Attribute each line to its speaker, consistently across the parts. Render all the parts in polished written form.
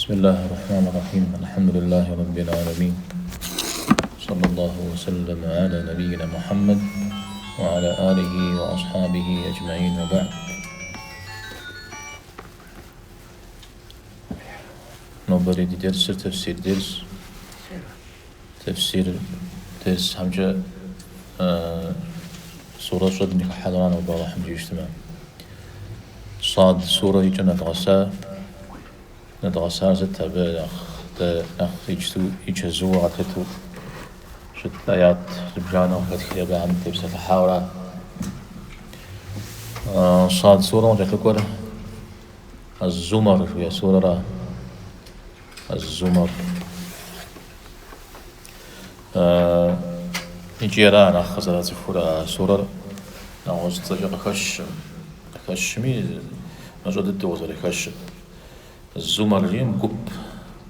Speaker 1: بسم الله الرحمن الرحيم الحمد لله رب العالمين صلى الله وسلم على نبينا محمد وعلى آله وأصحابه أجمعين وبعد Нобэрей ди дерсыр тэфсир дерс. Тэфсир дерсхэмкӏэ сурэщӏэ дыныхыхьэнура нобэ Алыхьым жиӏэу щытмэ. Сад сурэ и кӏэм нэдгъэса, нэдгъэсар сыт абы нэхъ дэ нэхъ иджыту и чэзууэ къэтхэту щыт аят зыбжанэ къыхэтхри абыхэм тепсэлъыхьауэра. Сад сурэм къыкӏэлъыкӏуэр Аз-Зумар жиӏэ сурэра. Аз-Зумар. Икӏи ара нэхъ къызэрацӏыхур а сурэр нэгъуэщӏ цӏэкӏэ къыхэщым, къыхэщми мащӏэ дыдэу къызэрыхэщыр. Зумар жиӏэм гуп,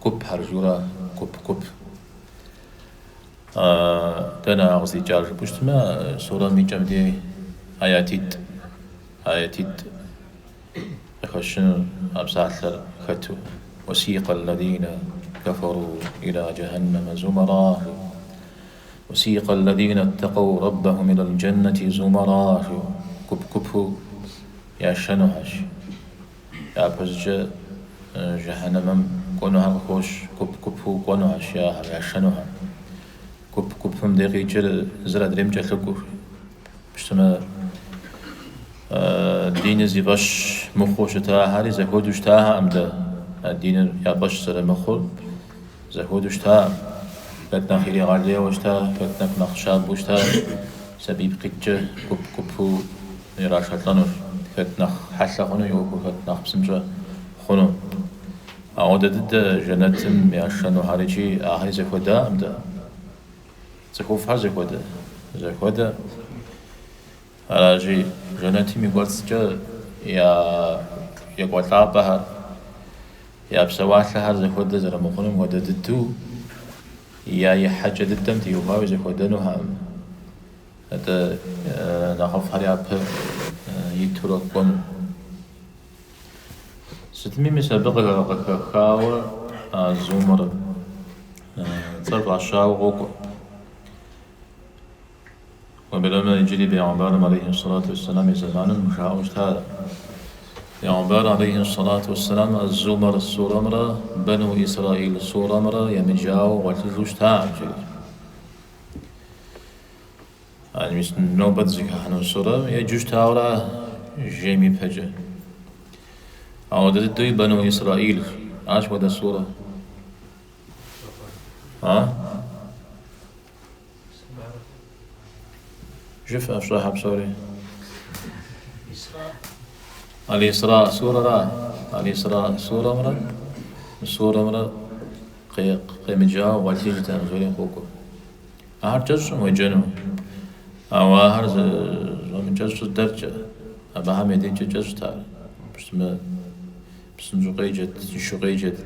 Speaker 1: гупхэр жиӏэура, гуп, гуп. Дэнэ ар къыздикӏар жыпӏэу щытмэ, сурэм и кӏэм дей аятитӏ, аятитӏ къыхэщыну а псалъэр хэту. Уасикъэ аллазина кафару иля джахьэннэмэ зумара, жиӏэу. Уасикъэ аллазина ттакъэу раббахум илал джэннэти зумара, жиӏэу. Гуп-гупу яшэнухьэщ. Япэщӏыкӏэ жыхьэнэмэм кӏуэнухэр къыхощ, гуп-гупу кӏуэнухьэщ ахэр, яшэнухэр. Гуп-гупым дей къикӏыр зыр адрейм кӏэлъыкӏуэу. Пщтымэ, диныр зи фӏэщ мыхъуу щытахэри зэхуэдэу щытахэкъым дэ. А диныр я фӏэщ зэрымыхъур зэхуэдэу щытакъым. Хэт нэхъ иригъэлейуэ щыта, хэт нэхъ нэхъ щабэу щыта, абы ипкъ иткӏэ гуп-гупу ирашэлӏэнущ. Хэт нэхъ хьэлъэ хъуну и ӏуэхур, хэт нэхъ псынщӏэ хъуну. Ауэдэ дыдэ жэнэтым яшэнухэр икӏи ахэри зэхуэдакъым дэ. Цӏыхуфӏхэр зэхуэдэ? Зэхуэдэ. Аращи, жэнэтым и кӏуэцӏкӏэ я екӏуэлӏапӏэхэр, я псэуалъэхэр зэхуэдэ зэрымыхъунум хуэдэ дыдэу, я ихьэкӏэ дыдэм теухуауи зэхуэдэнухэкъым. Атӏэ нэхъыфӏхэр япэ итурэ кӏуэну. Сытми, мис абы къыхэхауэ а Зумэр цӏэр фӏащауэ къокӏуэ. Уеблэмэ иджыри бегъымбарым алейхи сэлату уэсселам и зэманым жаӏэу щытар. Бегъымбар алейхи сэлату уэсселам Аз-Зумэр сурэмрэ Бану Исраил сурэмрэ емыджауэ гъуэлъыжу щытакъым, жери. Мис нобэ дызыхыхьэну сурэм еджэу щытауэра жейм ипэкӏэ. Ауэдэ дыдэуи Бану Исраил, ар сыт хуэдэ сурэ? А? Жыфӏэ фщӏэхэр псори. Аль-Исра сурэра? Аль-Исра сурэмрэ мы сурэмрэ къемыджауэ гъуэлъыжтэкъым, жери къокӏуэ. Ахэр кӏэщӏкъым уеджэну, ауэ ахэр щӏэмыкӏэщӏыр дэркӏэ, абыхэм я дежкӏэ кӏэщӏт ар. Пщтымэ, псынщӏэу къеджэт, тыншу къеджэт,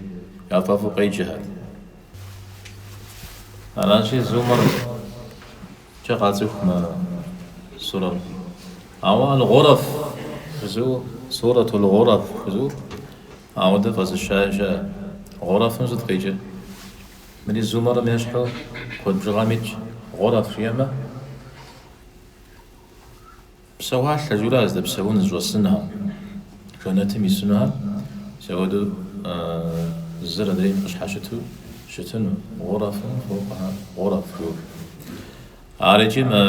Speaker 1: яфӏэфӏу къеджэхэт. Аращи, Зумэркӏэ къацӏыху мы сурэр. Ауэ Аль-Гъурэф жызыӏэу, Сурэт Аль-Гъурэф жызыӏэу, ауэдэ фӏэзыщаи щыӏэ. Гъурэфым сыт къикӏыр? Мыри Зумэрым ещхьу куэд бжыгъэм итщ, гъурэф жиӏэмэ, псэуалъэ жиӏэура здэпсэун зыщӏэсынхэр, жэнэтым исынухэр зэхуэдэу зыр адрейм къыщхьэщыту щытыну, гъурэфым фэукъыхьэ гъурэф жиӏэу. Ар икӏи мы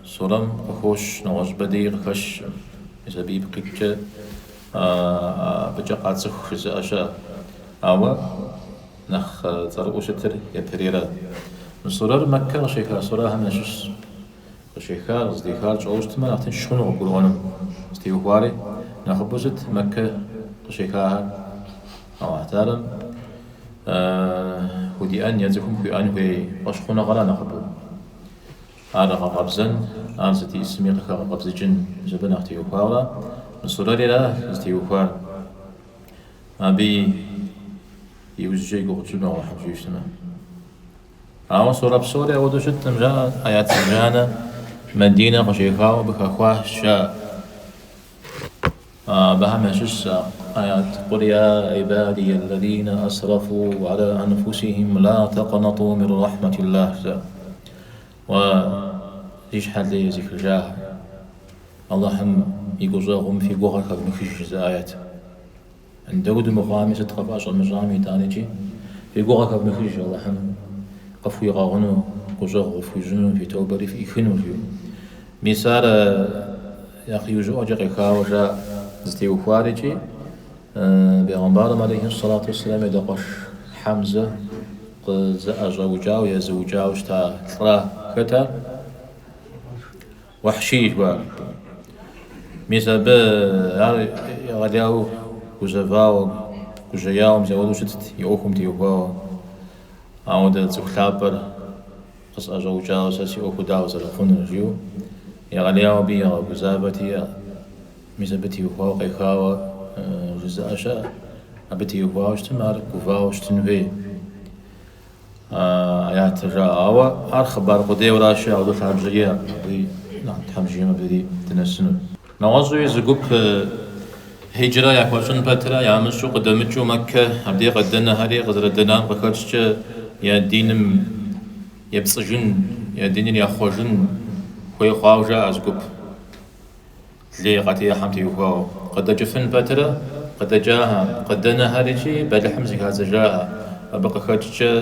Speaker 1: сурэм къыхощ, нэгъуэщӏыпӏэ деи къыхэщкъым. Мис абы ипкъ иткӏэ абыкӏэ къацӏыху жызыӏэ щыӏэ. Ауэ нэхъ цӏэрыӏуэу щытыр япэрейра. Мы сурэр Мэккэ къыщеха сурэхэм ящыщщ. Къыщехар, къыздехар тщӏэуэ щытмэ, нэхъ тынш хъуну къыбгурыӏуэну. Зытеухуари нэхъыбэу сыт Мэккэ къыщехахэр? Алыхь Тэхьэлам худиӏэн е цӏыхум хуиӏэн хуей фӏэщхъуныгъэра нэхъыбэу. Ар гъэкъэбзэн, ар сыт исми къыхэгъэкъэбзыкӏын, мис абы нэхъ теухуауэра. Мы сурэри ара зытеухуар. Абы иужькӏэ и гугъу тщӏыну Алыхьым жиӏэу щытмэ. Ауэ сурэ псори ауэдэу щыткъым, жаӏэ, аят зыбжанэ Мадинэ къыщехауэ абы хэхуащ, жаӏэ. Абыхэм ящыщщ аят Къул я ибадия аллазина асрафу аля анфусихим ла тэкънату мин рахьматиллах жызыӏэр. Уэ зи щхьэ лей езыхыжахэр, Алыхьым и гущӏэгъум фи гугъэр хэвмыхыж жызыӏэ аят. Дауэду мыхъуами, сыт къыфӏэщӏэмыщӏами итӏанэкӏи, фи гугъэр хэвмыхыж Алыхьым къыфхуигъэгъуну, гущӏэгъу къыфхуищӏыну, фи тобэри фӏихыну, жиӏэу. Мис ар нэхъ иужьыӏуэкӏэ къехауэ жаӏэ зытеухуар икӏи бегъымбарым алейхи сэлату уэсселам и адэкъуэш Хьэмзэ къызыӏэщӏэукӏауэ е зыукӏауэ щыта лӏыра. Хэт ар? Уэхьший жыхуаӏэр. Мис абы ар егъэлеяуэ гузэвауэ, гужьеяуэ мис ауэдэу щытт и ӏуэхум теухуауэ. Ауэдэ цӏыху лъапӏэр къысӏэщӏэукӏауэ сэ си ӏуэхур дауэ зэрыхъунур, жиӏэу егъэлеяуэ абы игъэгузавэти, мис абы теухуауэ къехауэ жызыӏэ щыӏэ. Абы теухуауэ щытмэ, ар гувауэ щытын хуей аятыр жаӏэ. Ауэ ар хъыбар къудейуэращи, ауэдэу лъабжьэ иӏэкъым. Абы нэхъ Тхьэм жиӏэмэ, абыри дынэсыну. Нэгъуэщӏуи зы гуп хьиджрэ яхуэщӏын пэтрэ ямыщӏу къыдэмыкӏыу Мэккэ абдей къыдэнэхэри къызэрыдэнам къыхэкӏкӏэ я диным епцӏыжын, я диныр яхъуэжын хуей хъуауэ жаӏэ зы гуп лей къатехьэм теухуауэ. Къыдэкӏыфын пэтрэ къыдэкӏахэм, къыдэнэхэр икӏи бэлыхьым зыхадзэжахэм. Абы къыхэкӏкӏэ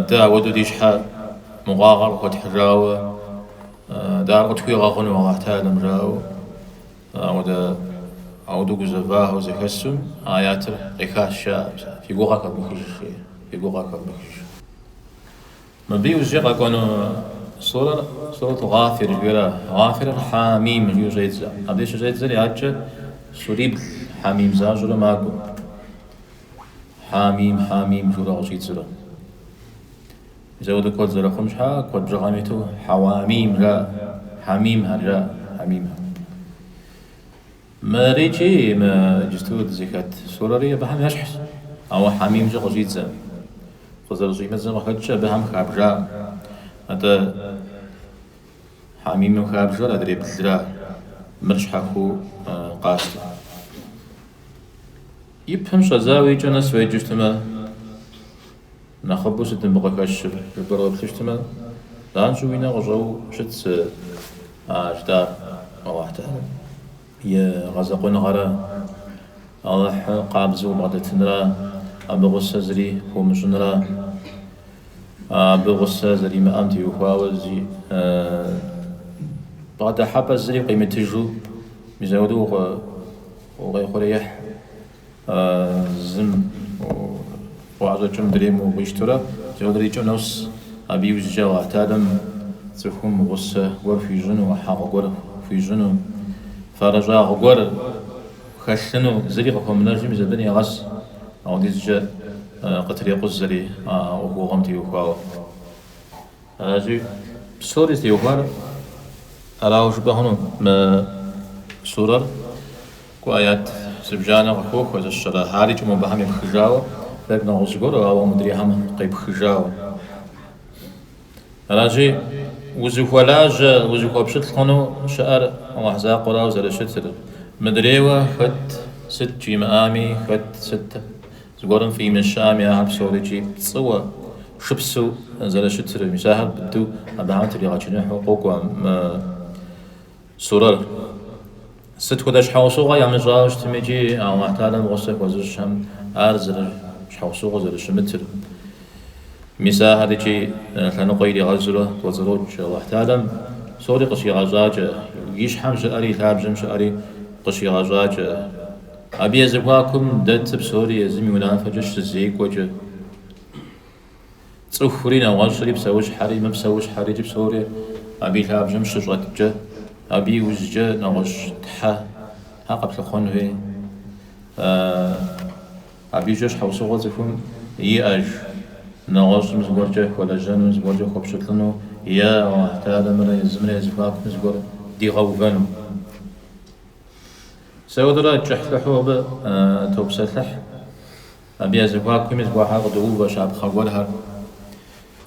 Speaker 1: дэ ауэдэу ди щхьэ мыгъуагъэр къыхуэтхьыжауэ Дэ ар къытхуигъэгъуну Алыхь Тэхьэлам жаӏэу, ауэдэ ауэдэу гузэвахэу зэхэсу аятыр къехащ жаӏэ, фи гугъэ хэвмыхыж, жи, фи гугъэ хэвмыхыж. Мыбы иужькӏэ къэкӏуэну сурэр Сурэт Гъафир жиӏэрэ, Гъафирыр Хьамим жиӏэу щӏедзэ. Абдеж щыщӏедзэри адэкӏэ сурибл Хьамим защӏэурэ макӏуэ. Хьамим, Хьамим жиӏэурэ къыщӏидзэурэ. Мис ауэдэ куэд зэрыхъум щхьа, куэд бжыгъэм иту хьэуамим жаӏэ, хьамимхэр жаӏэ, хьамимхэр. Мырикӏи, мы иджысту дызыхэт сурэри абыхэм ещхьщ, ауэ хьамимкӏэ къыщӏидзэ. Къызэрыщӏимыдзэм къыхэкӏкӏэ абыхэм хабжа. Атӏэ хьамимым хабжэр адрей блыра, мыр щхьэхуэу къащтэ. И пэм щӏэдзауэ и кӏэм нэс уеджэу щытмэ, Нэхъыбэу сыт мыбы къыхэщыр? Жыпӏэрэ уеплъу щытмэ, занщӏэу уи нэ къыщӏэу щытщ а жытӏар Алыхь Тэхьэлам и гъэзэкъуэныгъэрэ, Алыхь къабзэу убгъэдэтынрэ, абы гъусэ зыри хуомыщӏынрэ, абы гъусэ зэримыӏэм теухуауэ зи бгъэдыхьэпӏэ зыри къимытыжу, мис апхуэдэу укъеухъуреихь. Зым уӏэщӏэкӏым мыдрейм укъищтурэ, зыгуэрыр и кӏэм нос. Абы иужькӏэ Алыхь Тэхьэлам цӏыхум гъусэ гуэр хуищӏыну, ӏыхьэгъу гуэр хуищӏыну, фэрыщӏагъ гуэр хэлъыну зыри къыхуэмынэжу мис абы негъэс, апхуэдизкӏэ къытрекъузэри а ӏуэхугъуэм теухуауэ. Аращи, псори зытеухуар арауэ жыпӏэ хъуну мы сурэр кӏуэ аят зыбжанэ къыхохуэ зыщэрэ, арикӏи мобыхэм епхыжауэ, тӏэкӏу нэгъуэщӏ зыгуэру, ауэ мыдрейхэм къепхыжауэ. Аращи, узыхуэлажьэ, узыхуэпщылӏ хъуну щыӏэр Алыхь закъуэрауэ зэрыщытыр. Мыдрейуэ хэт сыт жимыӏами, хэт сыт Зыгуэрым фӏимыщами, ахэр псорикӏи пцӏыуэ, шыпсэу зэрыщытыр, мис ахэр быдэу абыхэм тригъэчыныхьу къокӏуэ мы сурэр. Сыт хуэдэ щхьэусыгъуэ ямыщӏауэ щытмикӏи, Алыхь Тэхьэлам гъусэ хуэзыщӏхэм ар щхьэусыгъуэ зэрыщымытыр. Мис ахэр икӏи лъэныкъуэ иригъэзурэ кӏуэцӏрокӏ Алыхь Тэхьэлам псори къыщигъэщӏакӏэ, и щхьэм щыӏэри и лъабжьэм щыӏэри къыщигъэщӏакӏэ. Абы я зэхуакум дэтыр псори езым и унафэкӏэ щызекӏуэкӏэ, цӏыхури, нэгъуэщӏри, псэущхьэри, мыпсэущхьэри икӏи псори абы и лъабжьэм щыщӏэткӏэ, абы иужькӏэ нэгъуэщӏ тхьэ тхьэ къэплъыхъуэн хуей. Абы иужькӏэ щхьэусыгъуэ цӏыхум иӏэж, нэгъуэщӏым зыгуэркӏэ хуэлэжьэну, зыгуэркӏэ хуэпщылӏыну е Алыхь Тэхьэламрэ езымрэ я зэхуакум зыгуэр дигъэувэну. Мис ауэдурэ кӏыхьлӏыхьу абы топсэлъыхь. Абы я зэхуакуми зыгуэрхэр къыдоувэ, щапхъэ гуэрхэр.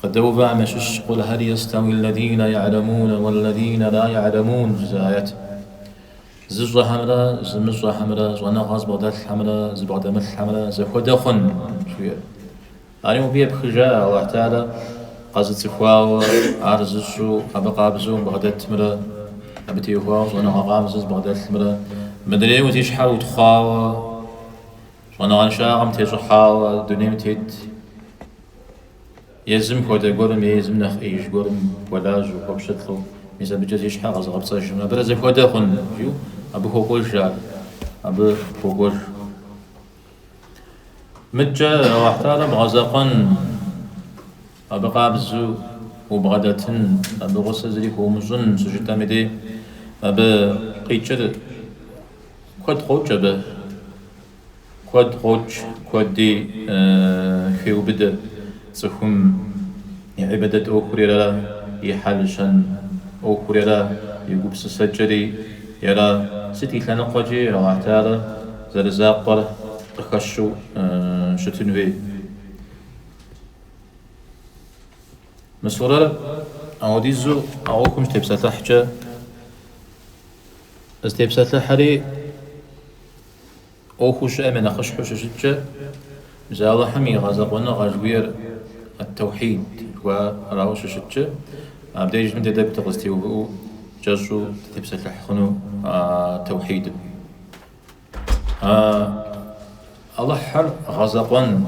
Speaker 1: Къыдэувэхэм ящыщщ Къул хьэл йэстэуи ллэзинэ йэгьлэмунэ уэллэзинэ ла йэгьлэмун жызыӏэ аят. Зыщӏэхэмрэ зымыщӏэхэмрэ, щӏэныгъэ зыбгъэдэлъхэмрэ зыбгъэдэмылъхэмрэ зэхуэдэ хъун жиӏэр. Ари мыбы епхыжа Алыхь Тэхьэлэ къэзыцӏыхуауэ ар зыщӏу абы къабзэу бгъэдэтымрэ, абы теухуауэ щӏэныгъэ къабзэ зыбгъэдэлъымрэ, мыдрейуэ зи щхьэр утхъуауэ, щӏэныгъэншагъэм тещӏыхьауэ дунейм тет Езым хуэдэ гуэрым е езым нэхъ ӏеиж гуэрым хуэлажьэу, хуэпщылӏу, мис абыкӏэ зи щхьэ къэзыгъэпцӏэжым, абырэ зэхуэдэ хъун жиӏэу, абы хуокӏуэж ар, абы хуокӏуэж. Мыдкӏэ Алыхь Тэхьэлэ бгъэзэкъуэн, абы къабзэу убгъэдэтын, абы гъусэ зыри хуумыщӏын щыжытӏэм и дей, абы къикӏыр куэд къокӏ абы. Куэд къокӏ, куэди хеубыдэ цӏыхум и ӏибадэт ӏуэхур ера, и хьэл-щэн ӏуэхур ера, и гупсысэкӏэри ера, сыт и лъэныкъуэкӏи Алыхь Тэхьэлэ зэрызакъуэр къыхэщу щытын хуей. Мы сурэр ауэдизу а ӏуэхум щытепсэлъыхькӏэ, зытепсэлъыхьри, ӏуэхуу щыӏэм я нэхъыщхьэу щыщыткӏэ, мис Алыхьым и гъэзэкъуэныгъэ жыхуиӏэр ат-таухид жыхуаӏэрауэ щыщыткӏэ, абдежым дэ тӏэкӏу дыкъызэтеувыӏэу кӏэщӏу дытепсэлъыхь хъуну а таухидым. Алыхьыр гъэзэкъуэн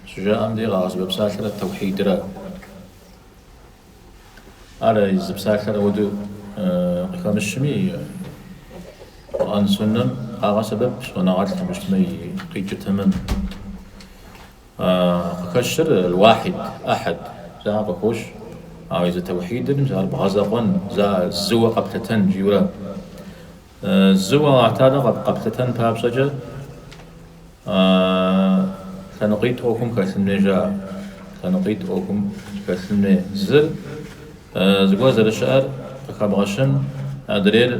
Speaker 1: щыжаӏэм дей къагъэсэбэп псалъэр ат-таухидра. Ар зы псалъэр ауэдэу къыхэмыщми, Къурӏэн суннэм къагъэсэбэп щӏэныгъэлӏхэм щытмэ и къикӏыр тэмэм. Къыхэщыр аль-уахид, ӏэхьэд, зыхэр къыхощ, ауэ езы таухидыр мис ар бгъэзэкъуэн, зыуэ къэплъытэн жиӏэурэ. Зыуэ Алыхь Тэхьэлэ къэплъытэн папщӏэкӏэ лъэныкъуитӏ ӏуэхум хэлъын хуей жаӏэ. Лъэныкъуитӏ ӏуэхум хэлъын хуей. Зыр зыгуэр зэрыщыӏэр къыхэбгъэщын, адрейр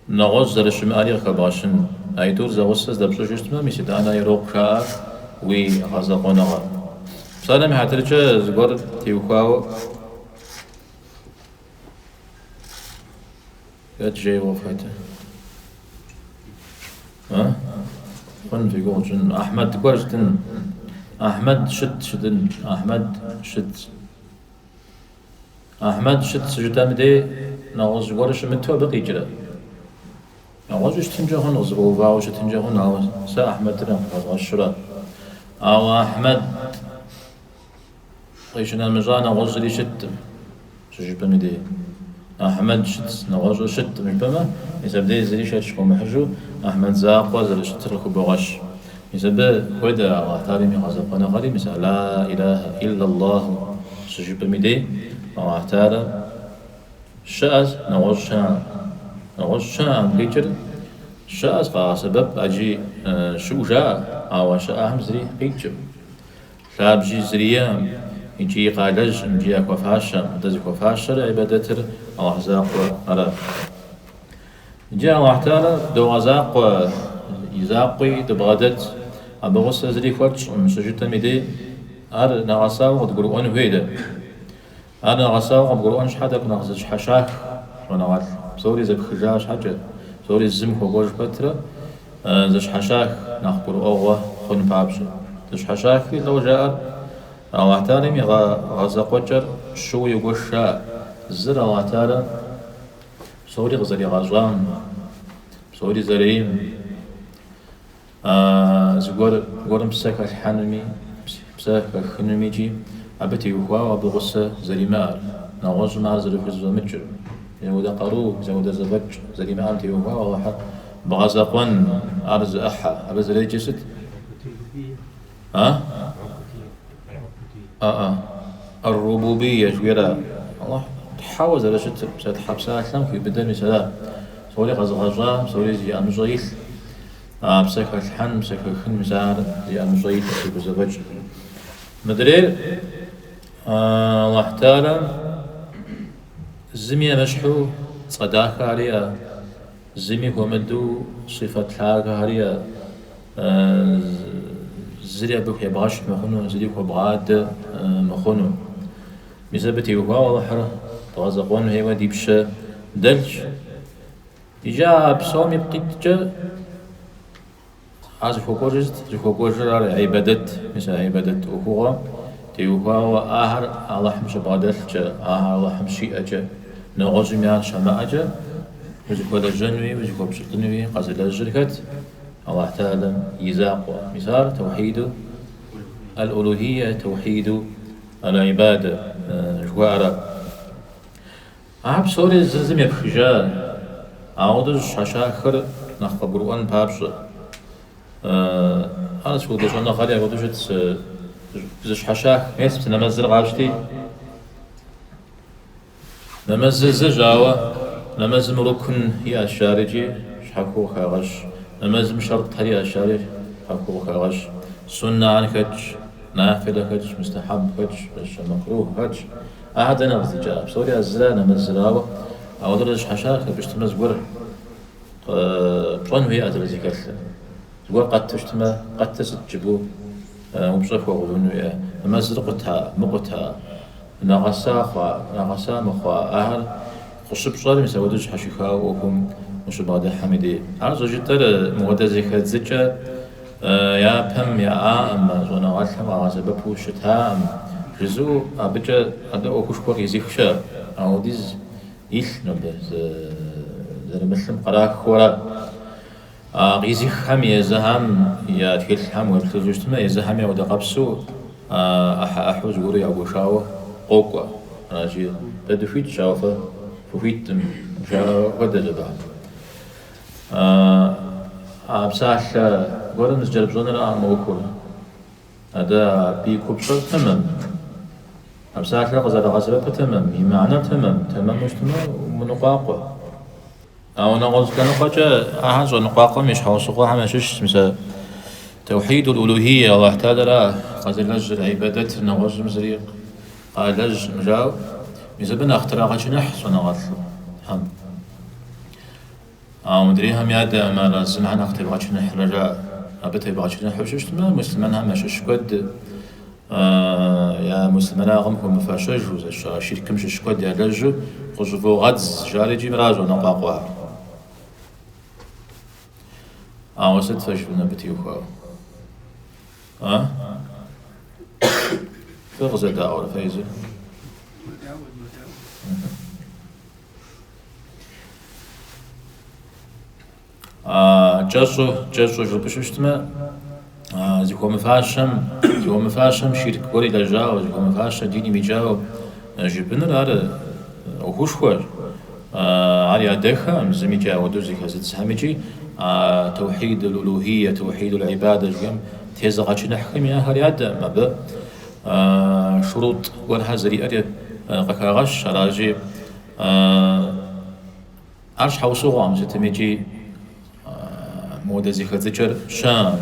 Speaker 1: нэгъуэщӏ зэрыщымыӏэри къыхэбгъэщын. Аитӏур зэгъусэ здэпщӏыжу щытмэ, мис итӏанэ ирокъу жаӏэ уи гъэзэкъуэныгъэр. Псалъэм и хьэтыркӏэ зыгуэр теухуауэ Хэт жейуэ хэт? А? Хъун фи гугъу тщӏын. Ахьмэд гуэр жытӏын. Ахьмэд щыт жытӏын. Ахьмэд щыт. Ахьмэд щыт жытӏэм дей нэгъуэщӏ гуэр щымыту абы къикӏрэ? Нэгъуэщӏи щытынкӏэ хъун, къызэфӏэувауэ щытынкӏэ хъун, ауэ сэ Ахьмэдыр нэхъ къыхэзгъэщурэ. Ауэ Ахьмэд Къищынэмыщӏа нэгъуэщӏ зыри щыткъым, щыжыпӏэм и дей. Ахьмэд щытщ, нэгъуэщӏыр щыткъым жыпӏэмэ, мис абдей зыри шэч къыумыхьыжу Ахьмэд закъуэр зэрыщытыр къыхыбогъэщ. Мис абы хуэдэ Аллахь Тэхьэлэм и гъэзэкъуэныгъэри, мис а ла илахэ иллаллаху щыжыпӏэм и дей, Аллахь Тэхьэлэ щыӏэщ, нэгъуэщӏ щыӏэкъым. Нэгъуэщӏ щыӏэкъым къикӏыр щыӏэщ, къагъэсэбэп, ӏэджи щыӏэу жаӏэ, ауэ щыӏэхэм зыри къикӏкъым. Лъабжьи зыри иӏэкъым, икӏи къалэжькъым, икӏи яхуэфащэкъым. Атӏэ зыхуэфащэр ӏибадэтыр Алыхь закъуэ ара. Иджы Алыхь Тэхьэлэ догъэзакъуэ, и закъуи дыбгъэдэт, абы гъусэ зыри хуэтщӏкъым щыжытӏэм и дей, ар нэгъэсауэ къыдгурыӏуэн хуей дэ. Ар нэгъэсауэ къыбгурыӏуэн щхьэ тӏэкӏу нэхъ зэщхьэщах щӏэныгъэлӏ. Псори зэпхыжа щхьэкӏэ, псори зым хуэкӏуэж пэтрэ зэщхьэщах нэхъ гурыӏуэгъуэ хъун папщӏэ. Зэщхьэщахри лӏо жаӏэр, Алыхь Тэхьэлэм и гъэзэкъуэкӏэр щыуэ егуэш жаӏэ. Зыр Алыхь Тэхьэлэ псори къызэригъэщӏам, псори зэрейм, Зыгуэр гуэрым псэ хэлъхьэнуми, псэ хэхынуми икӏи абы теухуауэ абы гъусэ зэримыӏэр, нэгъуэщӏым ар зэрыхузэфӏэмыкӏыр, зэуэдэ къару, зэуэдэ зэфӏэкӏ зэримыӏэм теухуауэ Алыхьыр бгъэзэкъуэн, ар зы ӏыхьэ. Абы зэреджэр сыт? А? А-а. Ар-рубубие жыхуиӏэра? Алыхь Тхьэуэ зэрыщытыр, псэ Тхьэ псалъэм хиубыдэр мис ара. Псори къэзыгъэщӏа, псори зи ӏэмыщӏэ илъ. А псэ хэлъхьэн, псэ хэхын, мис ар зи ӏэмыщӏэ илъ зыхузэфӏэкӏ. Мыдрейр Алыхь Тэхьэлэм зыми емыщхьу цӏэ дахэхэр иӏэ, зыми хуэмыдэу сифэт лъагэхэр иӏэ, зыри абы хуебгъэщхь мыхъуну, зыри хуэбгъадэ мыхъуну. Мис абы теухуауэ Алыхьыр дгъэзэкъуэн хуейуэ ди пщэ дэлъщ. Иджы а псом ипкъ иткӏэ ар зыхуэкӏуэжыр сыт? Зыхуэкӏуэжыр ар гьибадэт, мис а гьибадэт ӏуэхугъуэм теухуауэ ахэр Алыхьым щыбгъэдэлъкӏэ, ахэр Алыхьым щиӏэкӏэ, нэгъуэщӏым ар щамыӏэкӏэ, узыхуэлэжьэнуи, узыхуэпщылӏынуи къэзылэжьыр хэт? Алыхь Тэхьэлэм и закъуэ. Мис ар таухиду аль-улухие, таухиду аль-ибадэ жыхуаӏэра. Ахэр псори зыр зым епхыжа, ауэдэу зыщхьэщахыр нэхъ къыбгурыӏуэн папщӏэ. Ар сыт хуэдэ щӏэныгъэри апхуэдэу щытщ, зыщхьэщах. Мес псы нэмэзыр къащти. Нэмэзыр зыщ, ауэ нэмэзым рукн иӏэщ жари икӏи щхьэхуэу къыхагъэщ. Нэмэзым шэртӏхэр иӏэщ жари щхьэхуэу къыхагъэщ. Суннэхэр хэтщ, нафилэ хэтщ, мустахьэб хэтщ, мэкрух хэтщ. Ахэр дэнэ къыздикӏа? Псори а зыра нэмэзыр, ауэ ауэдурэ зыщхьэщах, абы щытмэ зыгуэр пщӏэн хуейӏэ зэрызэхэлъыр. Зыгуэр къэту щытмэ, къэтыр сыт жыпӏэу упщӏэ хуэгъэувын хуейӏэ. Нэмэзыр къута, мыкъута, нэгъэса хъуа, нэгъэса мыхъуа, ахэр къыщыпщӏэр мис ауэдэу щхьэщыхауэ ӏуэхум ущыбгъэдыхьэм и дей. Ар щӏыжытӏэр мыуэдэ зэхэдзыкӏэ япэм яӏаӏым, щӏэныгъэлӏхэм къагъэсэбэпу щытаӏым, жызыӏэу абыкӏэ абы ӏуэхушхуэ къизых щыӏэ. Ауэдиз илъ мыбы зэрымылъым кърахыу ара. А къизыххэм езыхэм я тхылъхэм уеплъыжу щытмэ, езыхэми ауэдэ къабзэу ӏыхьэ-ӏыхьэу зыгуэру ягуэшауэ къокӏуэ. Аращи, дэ дыхуитщ, ауэ фэ фыхуиткъым, жаӏэ хуэдэщ абыхэм. А псалъэ гуэрым зыкӏэрыпщӏэныракъым ӏуэхур. Атӏэ абы и купщӏэр тэмэм. А псалъэр къызэрагъэсэбэпыр тэмэм, и мыхьэнэр тэмэм, тэмэму щытмэ, умыныкъуакъуэ. Ауэ нэгъуэщӏ лъэныкъуэкӏэ ахэр щӏэныкъуакъуэм и щхьэусыгъуэхэм ящыщщ, мис а таухидул улухие, Аллахь Тэхьэлэра къэзылэжьыр, гьибадэтыр нэгъуэщӏым зыри къалэжькъым жаӏэу, мис абы нэхъ трагъэчыныхь щӏэныгъэлӏхэм. Ауэ мыдрейхэм ядэкъым ар зым нэхъ тебгъэчыныхьрэ жаӏэ. Абы тебгъэчыныхьу щытмэ, муслъымэнхэм ящыщ куэд я муслъымэнагъым хуэмыфащэжу, зэща ширкым щыщ куэд ялэжьу къыщӏывогъэдз, жари икӏи мыра щӏэныкъуакъуэхэр. Ауэ сыт фэ жыфӏэн абы теухуауэ? А? Фэ къызэдаӏуэрэ фэ езыр? Кӏэщӏу, кӏэщӏу жыпӏэу щытмэ, зыхуэмыфащэм, зыхуэмыфащэм ширк гуэр илэжьауэ, зыхуэмыфащэ диным икӏауэ жыпӏэныр ар ӏуэхушхуэщ. Ар ядэххэкъым зым икӏи ауэдэу зэхэзыдзхэм икӏи таухидул улухие, таухидул ибадэ жыхуиӏэм тезыгъэчыныхьхэми ахэр ядэкъым. Абы шурутӏ гуэрхэр зэриӏэр къыхагъэщ, аращи, Ар щхьэусыгъуэкъым сытым икӏи мыуэдэ зэхэдзыкӏэр щыӏэкъым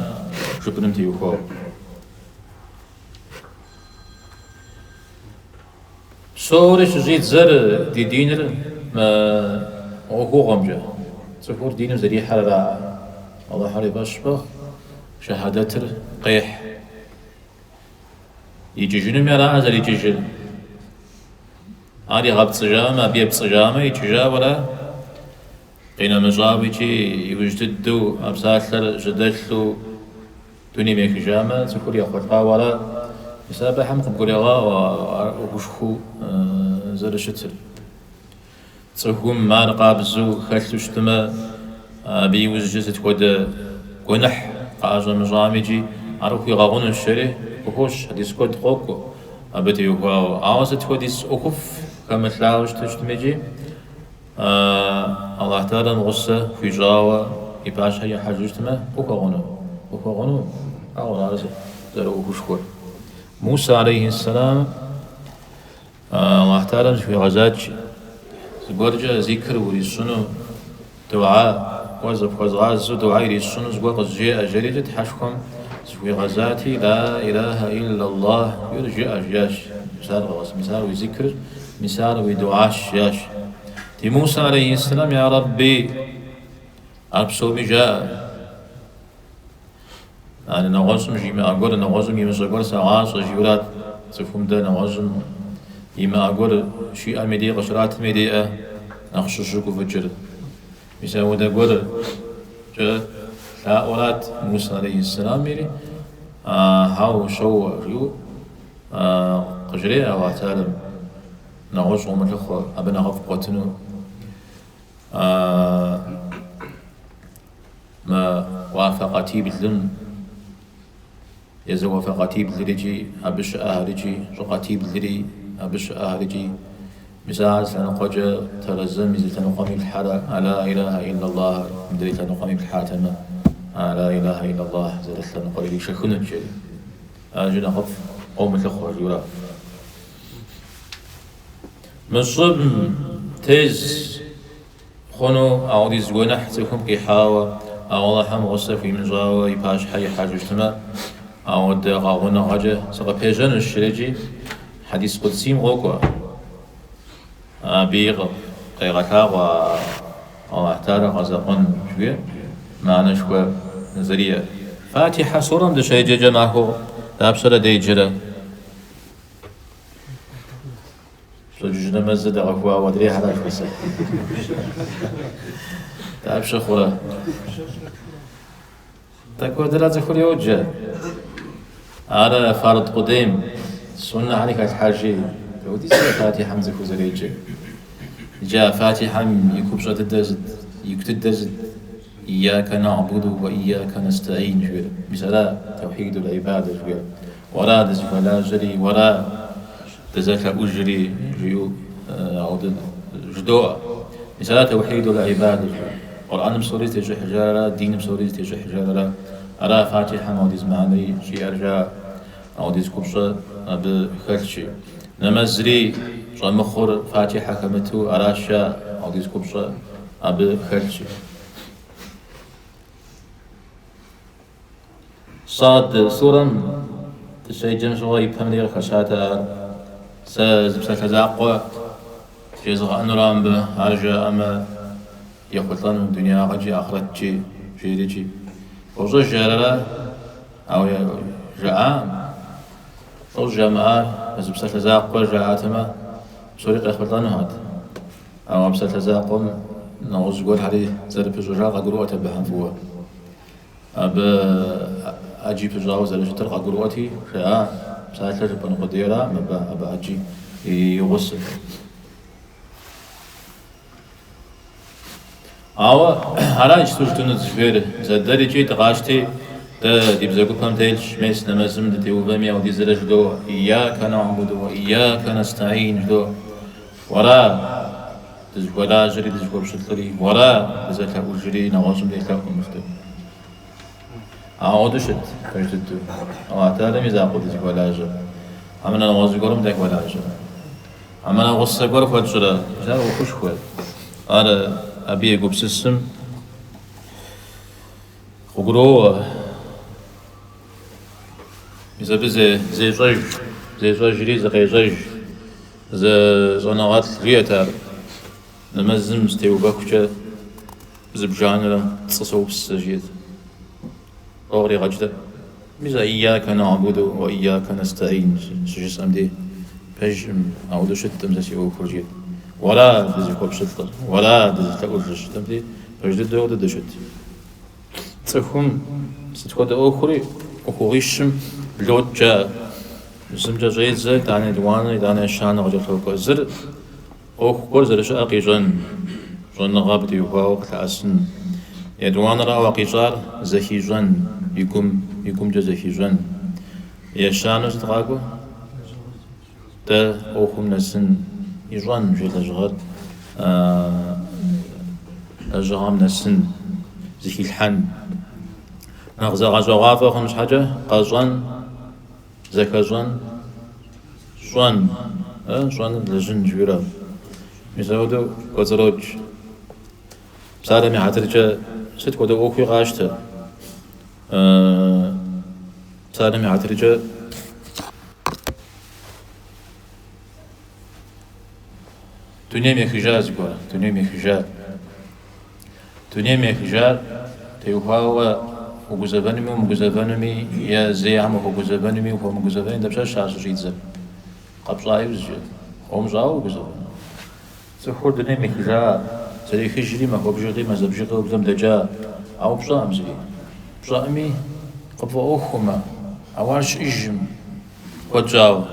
Speaker 1: жыпӏэным теухуауэ. Псори щыщӏидзэр ди диныр мы ӏуэхугъуэмкӏэ, цӏыхур диным зэрихьэр ара, Алыхьыр и фӏэщ мэхъу, шэхьадэтыр къехь. Икӏыжынуми ара зэрикӏыжыр. Ар игъэпцӏыжамэ, абы епцӏыжамэ, икӏыжауэ ара? Къинэмыщӏауэ икӏи иужь дыдэу а псалъэр жьэдэлъу дунейм ехыжамэ, цӏыхур ехъулӏауэ ара? Мис абыхэм къыбгурегъаӏуэ ар ӏуэхушхуэу зэрыщытыр. Цӏыхум ар къабзэу хэлъу щытмэ, абы иужькӏэ сыт хуэдэ гуэныхь къыӏэщӏэмыщӏами икӏи ар къыхуигъэгъунущ, жери къыхощ, хьэдис куэд къокӏуэ абы теухуауэ. Ауэ сыт хуэдиз ӏуэхуфӏ хэмылъауэ щыту щытми икӏи Аллахь Тэхьэлам гъусэ хуищӏауэ и пащхьэ ихьэжу щытмэ, къыхуэгъуну? Къыхуэгъуну? Ауэ ар зэрыӏуэхушхуэр. Мусэ алейхьи сэлам Аллахь Тэхьэлам зыхуигъэзат, зыгуэркӏэ зикр урисщӏыну, дугьэ, уэ зыпхуэзгъазэу дугьэ ирисщӏыну зыгуэр къызжеӏэ, жерикӏэ Тхьэшхуэм зыхуигъэзати, Ла илахьэ иллаллах жиӏэри жыӏэ, жиӏащ. Мис ар къэгъэс, мис ар уи зикрщ, мис ар уи дугьэщ, жиӏащ. Ди Мусэ алейхьи сэлам, Я Рэбби, ар псоми жаӏэ. Ар нэгъуэщӏым жимыӏэ гуэр, нэгъуэщӏым имыщӏэ гуэр сэгъащӏэ, жиӏэурат цӏыхум дэ нэгъуэщӏым имыӏэ гуэр щиӏэм и дей къыщратым и деӏэ нэхъ щыщыгуфӏыкӏыр. Мис ауэдэ гуэркӏэ лъаӏуэрат Мусэ алейхьиссэламри, хьэуэ, щоуэ жиӏэу къыжреӏэ Алыхь Тэхьэлам, нэгъуэщӏ умылъыхъуэ, абы нэхъыфӏ бгъуэтыну. Мы уафэ къатиблым, езы уафэ къатиблырикӏи, абы щыӏэхэрикӏи, щӏы къатиблри, абы щыӏэхэрикӏи, мис ар зы лъэныкъуэкӏэ тэрэзэм и зы лъэныкъуэм иплъхьэрэ а ла илахьэ иллаллахьыр мыдрей лъэныкъуэм иплъхьатэмэ, а ла илахьэ иллаллахь зэрылъ лъэныкъуэр иришэхынут, жери. Аращи, нэхъыфӏ къомылъыхъуэ, жиӏэурэ. Мы щӏым тез хъуну ауэдиз гуэныхь цӏыхум къихьауэ, Алыхьым гъусэ хуимыщӏауэ и пащхьэ ихьэжу щытмэ, ауэдэ гъэгъуныгъэкӏэ сыкъыпежьэнущ, жреӏэкӏи хьэдис къудсийм къокӏуэ. Абыи къегъэлъагъуэ Алыхь Тэхьэлар гъэзэкъуэн жыхуиӏэм мыхьэнэшхуэ зэриӏэр. Фатихьэ сурэм дыщеджэкӏэ махуэу дапщэрэ деджэрэ? Пщэдджыжь нэмэзыр дэгъэхуауэ адрейхэращ жыхуэсӏэр. Дапщэ хъурэ? Тӏэ куэдрэ цӏыхур йоджэ. Ар фард къудейм, суннэхэри хэлъхьэжи, дапхуэдизрэ Фатихьэм цӏыхур зэреджэр. Иджы а Фатихьэм и купщӏэ дыдэр сыт, ику дыдэр сыт? Ияка нагъбуду уэ ияка нэстаин жиӏэр. Мис ара таухидул ибадэ жиӏэр. Уэра дызыхуэлажьэри, уэра дызэлъэӏужри жиӏэу ауэдэ жыдоӏэ. Мис ара таухидул ибадэ жиӏэр. Къурӏэным псори зытещӏыхьыжар ара, диным псори зытещӏыхьыжар ара. Ара Фатихьэм ауэдиз мыхьэнэри щӏиӏэр жаӏэ, ауэдиз купщӏэ абы хэлъщи. Нэмэзри щӏэмыхъур Фатихьэ хэмыту аращ жаӏэ, ауэдиз купщӏэ абы хэлъщи. Сад сурэм дыщеджэм щыгъуэ и пэм дей къыхэщат ар. Сэ зы псалъэ закъуэ жезгъэӏэнура мыбы, ар жаӏэмэ ехъулӏэну дунеягъэкӏи ахърэткӏи жерикӏи. Фощӏэж ар ара? Ауэ жаӏакъым. Лӏо щӏыжамыӏар зы псалъэ закъуэ жаӏатэмэ, псори къехъулӏэнухэт. Ауэ а псалъэ закъуэм нэгъуэщӏ зыгуэрхэри зэрыпыщӏыжар къагурыӏуэт абыхэм фӏыуэ. Абы ӏэджи пыщӏауэ зэрыщытыр къагурыӏуэти, жаӏа, псалъэ жыпӏэн къудейракъым абы ӏэджи и гъусэт. Ауэ ара иджыпсту жытӏэну дызыхуейр, зэдэр икӏи дыкъащти, дэ ди бзэгупэм телъщ, мес нэмэзым дытеувэми аудизрэ жыдоӏэ, Ияка нагъбуду уэ ияка нэстаин жыдоӏэ. Уэра дызыхуэлажьэри дызыхуэпщылӏри, уэра дызэлъэӏужри, нэгъуэщӏым делъэӏукъым жыдоӏэ. Ауэдэу щыт, пэж дыдэу. Аллахь Тэхьэлам и закъуэ дызыхуэлажьэр. Хьэмэрэ нэгъуэщӏ зыгуэрым дахуэлажьэрэ? Хьэмэрэ гъусэ гуэр хуэтщӏрэ? Мис ар ӏуэхушхуэ. Ар абы егупсысым къыгуроӏуэ. Мис абы зещӏэж, зещӏэжри зыкъещӏэж. Зы щӏэныгъэлӏ жиӏэт ар, нэмэзым сытеувэхукӏэ зыбжанэрэ пцӏы соупс сэ жиӏэт. Лӏо къригъэкӏтэ. Мис а Ияка нагъбуду уэ ияка нэстаин щыжысӏэм дей, пэжкъым, ауэдэу щыткъым сэ си ӏуэхур жиӏэт. Уэра дызыхуэпщылӏыр, уэра дызылъэӏужыр щыжытӏэм дей, пэж дыдэу ауэдэу дыщыт. Цӏыхум сыт хуэдэ ӏуэхури ӏуэхугъуищым блокӏ жаӏэ. Зымкӏэ щӏедзэ, итӏанэ етӏуанэ, итӏанэ ещанэ къыкӏэлъокӏуэ. Зыр ӏуэху гуэр зэрыщыӏэр къищӏэн, щӏэныгъэ абы теухуауэ къылъэӏэсын. Етӏуанэрауэ къищӏар зэхищӏэн, и гум, и гумкӏэ зэхищӏэн. Ещанэу сыт къакӏуэ? Дэ ӏуэхум нэсын ищӏэн, жи лэжьыгъэр, лэжьыгъэм нэсын, зыхилъхьэн. Нэхъ зэгъэщӏэгъуафӏэ хъун щхьэкӏэ къэщӏэн, зэхэщӏэн, щӏэн, щӏэныр лэжьын жиӏэурэ. Мис апхуэдэу кӏуэцӏрокӏ. Псалъэм и хьэтыркӏэ сыт хуэдэ ӏуэхуи къащтэ. Псалъэм и хьэтыркӏэ дунейм ехыжа зыгуэр, дунейм ехыжа. Дунейм ехыжар теухуауэ угузэвэнуми умыгузэвэнуми е зейхэм ухуэгузэвэнуми ухуэмыгузэвэнуми дапщэщ ар щыщӏидзэр? Къэпщӏа иужькӏэ, къомыщӏауэ угузэвэну? Цӏыхур дунейм ехыжа. Зэрехыжри махуэ бжыгъи, мазэ бжыгъи уеблэм дэкӏа. Ауэ пщӏэкъым зыри. Пщӏэӏыми, къыпфӏэӏуэхумэ, ауэ ар щыӏэжым куэд щӏауэ.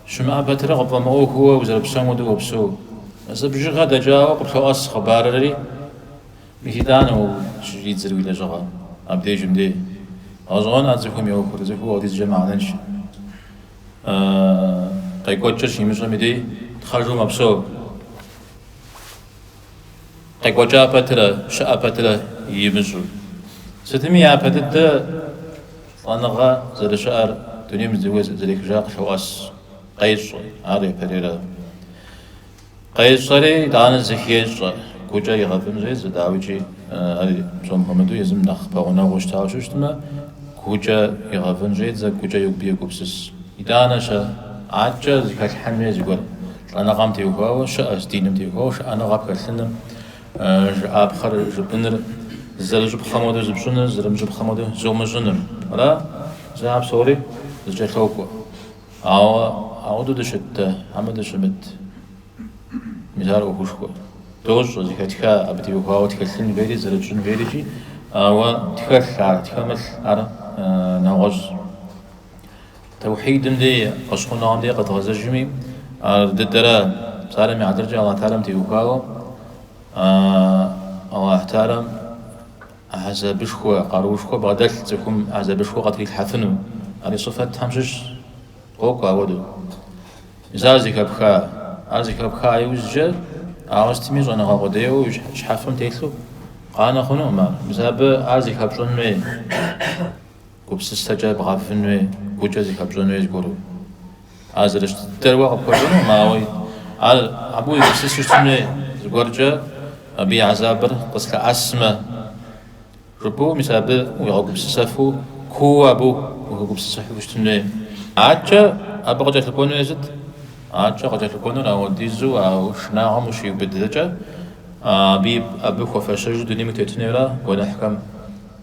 Speaker 1: Щымыӏэ пэтрэ къыпфӏэмыӏуэхууэ узэрыпсэум хуэдэу уопсэу. Мазэ бжыгъэ дэкӏауэ къыплъоӏэс хъыбарри, мис итӏанэ щыщӏидзэр уи лэжьыгъэ абдежым дей. Гъэщӏэгъуэн а цӏыхум и ӏуэхур, цӏыхур апхуэдизкӏэ мыхьэнэншэ. Къекӏуэкӏыр щимыщӏэм и дей тхъэжу мэпсэу. Къекӏуэкӏа пэтрэ, щыӏэ пэтрэ имыщӏу. Сытми япэ дыдэ лӏэныгъэ зэрыщыӏэр дунейм зэрехыжар къылъоӏэс, къещӏэ, ар япэрейра. Къещӏэри, итӏанэ зыхещӏэ, гукӏэ игъэвын щӏедзэ, дауикӏи, ар псом хуэмыдэу езым нэхъ пэгъунэгъуу щытауэ щытмэ, гукӏэ игъэвын щӏедзэ, гукӏэ абы йогупсыс. Итӏанэ-щэ, адэкӏэ зыхэлъхьэн хуей зыгуэр. Лӏэныгъэм теухуауэ щыӏэщ, диным теухуауэ шыӏэныгъэ пхэлъыныр, жыӏапхъэр жыпӏэныр, зэрыщӏыпхъэм хуэдэу зыпщӏыныр, зэрымыщӏыпхъэм хуэдэу зумыщӏыныр. Ара? Мис а псори зэкӏэлъокӏуэ. Ауэ ауэдэу дыщыт дэ, хьэмэ дыщымыт? Мис ар ӏуэхушхуэ. Дощӏэ, зэхэтха, абы теухуауэ тхэлъын хуейри, зэрытщӏын хуейрикӏи, ауэ тхэлъ ар, тхэмылъ ар нэгъуэщӏ. Тэухьидым дей, фӏэщхъуныгъэм дей къэдгъэзэжми, ар дыдэра, псалъэм и хьэтыркӏэ Аллахь Тэхьэлам теухуауэ, Аллахь Тэхьэлам хьэзабышхуэ, къаруушхуэ бгъэдэлъ цӏыхум хьэзабышхуэ къытрилъхьэфыну. Ар и сыфэтхэм щыщ къокӏуэ ауэдэу. Мис ар зэхэпха, ар зэхэпха иужькӏэ, ауэ сытми щӏэныгъэ къудейуэ уи щхьэфэм телъу къанэ хъунукъым ар. Мис абы ар зыхэпщӏэн хуей. Гупсысэкӏэ бгъэвын хуей, гукӏэ зыхэпщӏэн хуей зыгуэру. Ар зэрыщыт дыдэр уэ къыпхуэщӏэнукъым, ауэ ар абы уегупсысу щытын хуей, зыгуэркӏэ абы и хьэзабыр къыслъэӏэсмэ, жыпӏэу мис абы уигъэгупсысэфу, кууэ абы ухэгупсысыхьу щытын хуей. Адэкӏэ абы къыкӏэлъыкӏуэн хуей сыт? Адэкӏэ къыкӏэлъыкӏуэнур ауэдизу а шынагъуэм ущиубыдэкӏэ, абы хуэфэщэжу дунейм утетын хуейра гуэныхьхэм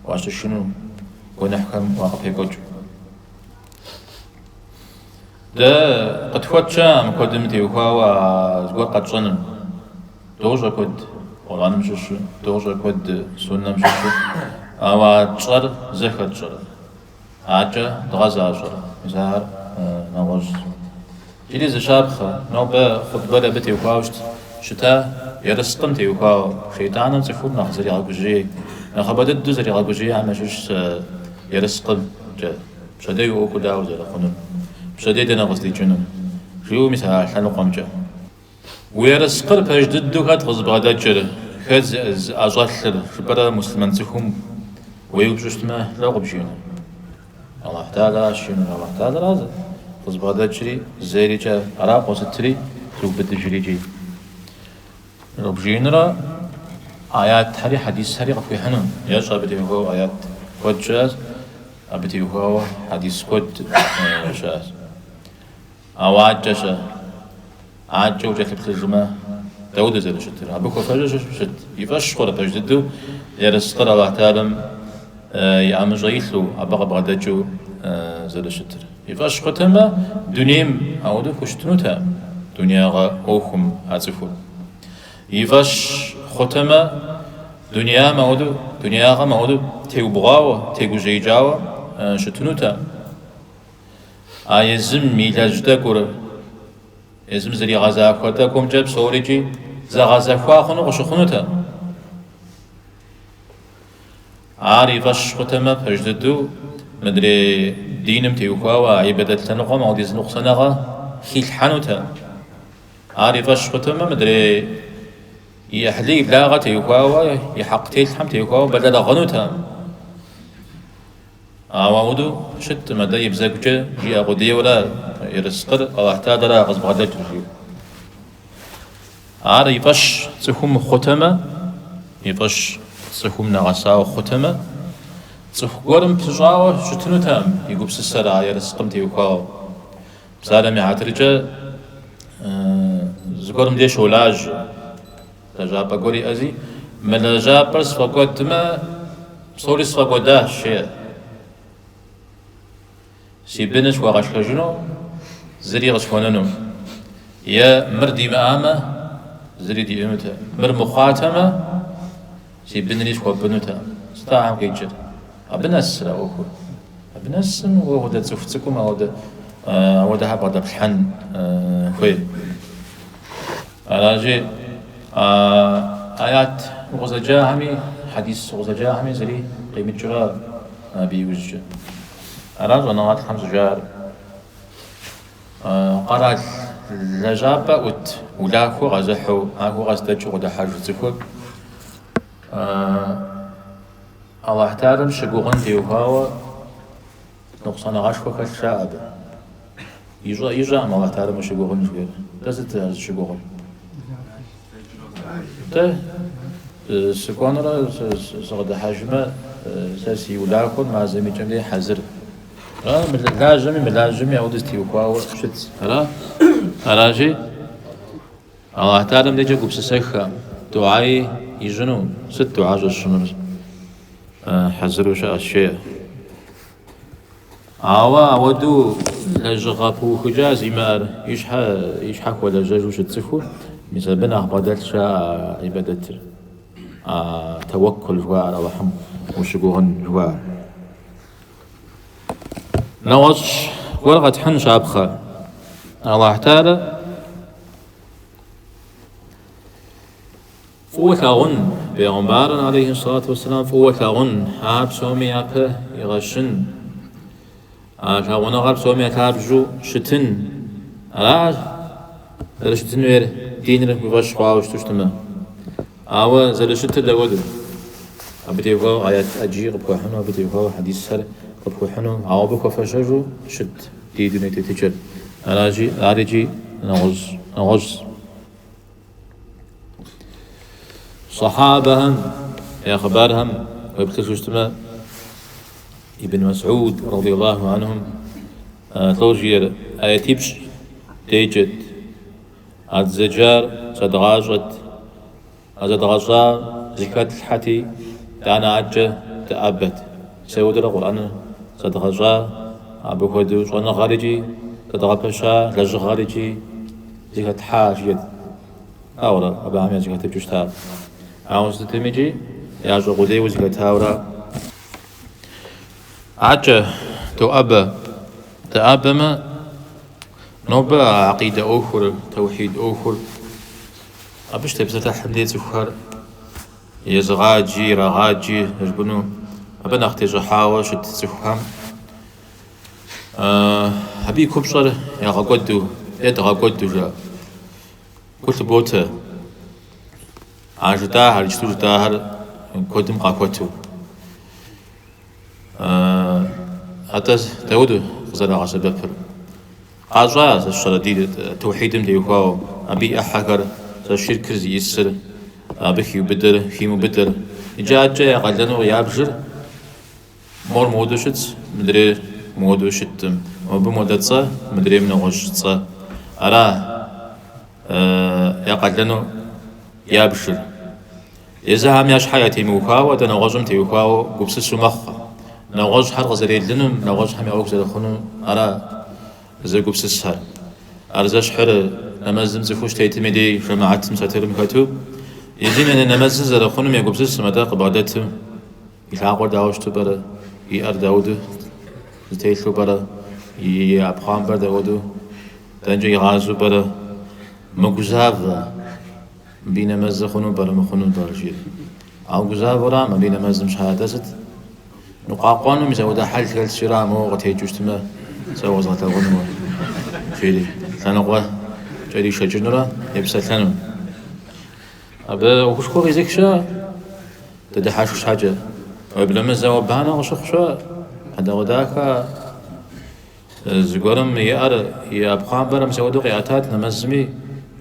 Speaker 1: уащышынэу, гуэныхьхэм уакъыпекӏуэкӏыу. Дэ къытхуэт щыӏэкъым куэдым теухуауэ а зыгуэр къэтщӏэным. Дощӏэ куэд Къурӏэным щыщу, дощӏэ куэд суннэм щыщу, ауэ а тщӏэр зэхэтщӏэрэ, адэкӏэ дгъэзащӏэрэ, мис ар нэгъуэщӏ. Иджыри зы щапхъэ, нобэ хъутӏбэр абы теухуауэ щыта ерыскъым теухуауэ, шейтӏаным цӏыхур нэхъ зэригъэгужьей, нэхъыбэ дыдэу зэригъэгужьейхэм ящыщщ ерыскъымкӏэ. Пщэдей уи ӏуэхур дауэ зэрыхъунур? Пщэдей дэнэ къыздикӏынур? Жиӏэу мис а лъэныкъуэмкӏэ. Уи ерыскъыр пэж дыдэу хэт къызыбгъэдэкӏыр, хэт зыӏэщӏэлъыр, жыпӏэрэ муслъымэн цӏыхум уеупщӏу щытмэ, лӏо къыбжиӏэнур? Аллахь Тэхьэларащ жиӏэнур, Аллахь Тэхьэларащ къызыбгъэдэкӏри, зейрикӏэ ара къозытри, зыубыдыжрикӏи. Къыбжиӏэнурэ аятхэри хьэдисхэри къыпхуихьыну. Ещӏэ абы теухуауэ аят куэд щыӏэщ, абы теухуауэ хьэдис куэд щыӏэщ. Ауэ адэкӏэ-щэ, адэкӏэ укӏэлъыплъыжмэ, дауэдэу зэрыщытыр? Абы хуэфэщэу щыт, и фӏэщ хъурэ пэж дыдэу ерыскъыр Аллахь Тэхьэлам и ӏэмыщӏэ илъу, абы къыбгъэдэкӏыу зэрыщытыр. И фӏэщ хъутэмэ, дунейм ауэдэу хущытынутэкъым, дунеягъэ ӏуэхум а цӏыхур. И фӏэщ хъутэмэ, дунеям ауэдэу, дунеягъэм ауэдэу теубгъуауэ, тегужьеикӏауэ щытынутэкъым. А езым илэжь тӏэкӏур, езым зэригъэзахуэ тӏэкӏумкӏэ псорикӏи зэгъэзэхуа хъуну къыщыхъунутэкъым. Ар и фӏэщ хъутэмэ, пэж дыдэу мыдрей диным теухуауэ а ибадэт лъэныкъуэм ауэдиз ныкъусаныгъэ хилъхьэнутэкъым. Ар и фӏэщ хъутэмэ, мыдрей и ӏыхьлы и благъэ теухуауэ, и хьэкъ телъхьэм теухуауэ бэлэрыгъынутэкъым. Ауэ ауэдэу щыткъым, атӏэ и бзэгукӏэ жиӏэ къудейуэра ерыскъыр Аллахь Тэхьэлара къызбгъэдэкӏыр жиӏэу. Ар и фӏэщ цӏыхум хъутэмэ, и фӏэщ цӏыхум нэгъэсауэ хъутэмэ, цӏыху гуэрым пыщӏауэ щытынутэкъым и гупсысэр а ерыскъым теухуауэ. Псалъэм и хьэтыркӏэ зыгуэрым деж щолажьэ. Лэжьапӏэ гуэр иӏэзи, мы лэжьапӏэр сфӏэкӏуэдмэ, псори сфӏэкӏуэдащ, жеӏэ. Си быныр схуэгъэшхэжыну, зыри къысхуэнэнукъым. Е мыр димыӏамэ, зыри диӏэнутэкъым. Мыр мыхъуатэмэ, си бынри схуэпӏынутэкъым. Сыт ахэм къикӏыр? Абы нэсрэ ӏуэхур? Абы нэсым уэ хуэдэ цӏыху цӏыкӏум ауэдэ ауэдэхэр бгъэдэплъхьэн хуей. Аращи, аят укъызэджахэми, хьэдис укъызэджахэми зыри къимыкӏрэ абы иужькӏэ. Ара щӏэныгъэлӏхэм щӏыжаӏэр. Къэрал лэжьапӏэ ӏут улахуэ къэзыхьу, махуэ къэс дэкӏыу къыдыхьэж цӏыхур Аллахь Тэхьэлам щыгугъын теухуауэ ныкъусаныгъэшхуэ хэлъ жаӏэ абы. Ищӏэкъым Аллахь Тэхьэлам ущыгугъын жыхуиӏэр. Дэ сыт ар зыщыгугъыр? Дэ сыкӏуэнурэ сыкъыдыхьэжмэ, сэ си улахуэр мазэм и кӏэм дей хьэзыр. Ара, лажьэми мылажьэми ауэдэ зытеухуауэ щытщ. Ара? Аращи, Аллахь Тэхьэлам дежкӏэ гупсысэххэкъым, дугьэи ищӏыну. Сыт дугьэ щӏэсщӏынур? Хьэзыру щыӏэщ, жеӏэ. Ауэ ауэдэу лэжьыгъэ пыухыкӏа зимыӏэр, и щхьэ хуэлэжьэжу щыт цӏыхур, мис абы нэхъ бгъэдэлъ жаӏэ ибадэтыр. А тэуэккул жыхуаӏэр, Аллахьым ущыгугъын жыхуаӏэр. Нэгъуэщӏ гуэр къэтхьын щапхъэ. Аллахь Тэхьэлар фӏыуэ лъагъун, бегъымбарыр алейхи сэлату уэсселам фӏыуэ лъагъун, ар псоми япэ игъэщын, а лъагъуныгъэр псоми я лъабжьэу щытын. Ара зэрыщытын хуейр диныр уи фӏэщ хъуауэ щыту щытмэ. Ауэ зэрыщытыр дауэдэу? Абы теухуауэ аят ӏэджи къыпхуэхьыну, абы теухуауэ хьэдисхэр къыпхуэхьыну, ауэ абы хуэфэщэжу щыт ди дуней тетыкӏэр. Аращи, ар икӏи нэгъуэщӏ. Сахьабэхэм я хъыбархэм уеплъыжу щытмэ, Ибн Масӏуд радиаллаху анхум лӏо жиӏэр аятипщӏ деджэт. А дызэджар зэдгъащӏэт, а зэдгъэщӏар зыхэтлъхьэти, итӏанэ адэкӏэ дыӏэбэт. Мис ауэдурэ Къурӏэныр зэдгъэщӏа, абы хуэдэу щӏэныгъэр икӏи зэдгъэпэща, лэжьыгъэр икӏи зыхэтлъхьа жиӏэт. Ауэрэ абыхэм я зэхэтыкӏыу щытар. Ауэ сытым икӏи ящӏэ къудейуэ зыхэтауэрэ. Адэкӏэ доӏэбэ. Дыӏэбэмэ, Нобэ а акъидэ ӏуэхур, тэухьид ӏуэхур, абы щытепсэлъыхьым дей цӏыхухэр езыгъаджи, ирагъаджи жыпӏэну, абы нэхъ тещӏыхьауэ щыт цӏыхухэм абы и купщӏэр ягъэкӏуэду е дгъэкӏуэду жаӏэ. Гу лъыботэ. А жытӏахэр, иджыпсту жытӏахэр куэдым къахуэту. Атӏэ дауэдэу къызэрагъэсэбэпыр? Къащӏа сэ сщӏэрэ ди тэухьидым теухуауэ, абы и ӏыхьэхэр, сэ ширкыр зиӏисыр, абы хиубыдэр, химыубыдэр. Иджы адэкӏэ я къалэну ябжыр мор мыуэдэу щытщ, мыдрейр мыуэдэу щыткъым. Мобы модэ цӏэ, мыдрейм нэгъуэщӏ цӏэ. Ара я къалэну ябжыр. Езыхэм я щхьэ ятемыухуауэ, атӏэ нэгъуэщӏым теухуауэ гупсысу мэхъу. Нэгъуэщӏхэр къызэрелынум, нэгъуэщӏхэм я ӏуэху зэрыхъунум ара зэгупсысхэр. Ар зэщхьыр нэмэзым цӏыхур щытетым и дей жэмыхьэтым сатырым хэту, езым и нэмэзыр зэрыхъунум егупсысым, атӏэ къыбгъэдэтым и лъакъуэр дауэ щыту пӏэрэ, и ӏэр дауэду зэтелъу пӏэрэ, и ӏэпхъуамбэр дауэду дэнкӏэ игъазэу пӏэрэ, мэгузавэ. Мыбы и нэмэзыр хъуну пӏэрэ, мыхъуну пӏэрэ, жиӏэри. Ауэ гузавэурам абы и нэмэзым щхьа, атӏэ сыт? Ныкъуакъуэну мис апхуэдэ хьэл хэлъщи ара, моуэ къытекӏыу щытмэ, сэ уэзгъэлъэгъуну, жери лъэныкъуэ кӏэришэкӏынурэ епсэлъэну. Абы ӏуэхушхуэ къизых щыӏэ, дыдыхьэшх щхьэкӏэ. Уеблэмэ зауэ-банэ къыщыхъу щыӏэ, хьэдэгъуэдахэ. Зыгуэрым и ӏэр, и ӏэпхъуамбэр мис апхуэдэу къиӏэтат нэмэзми,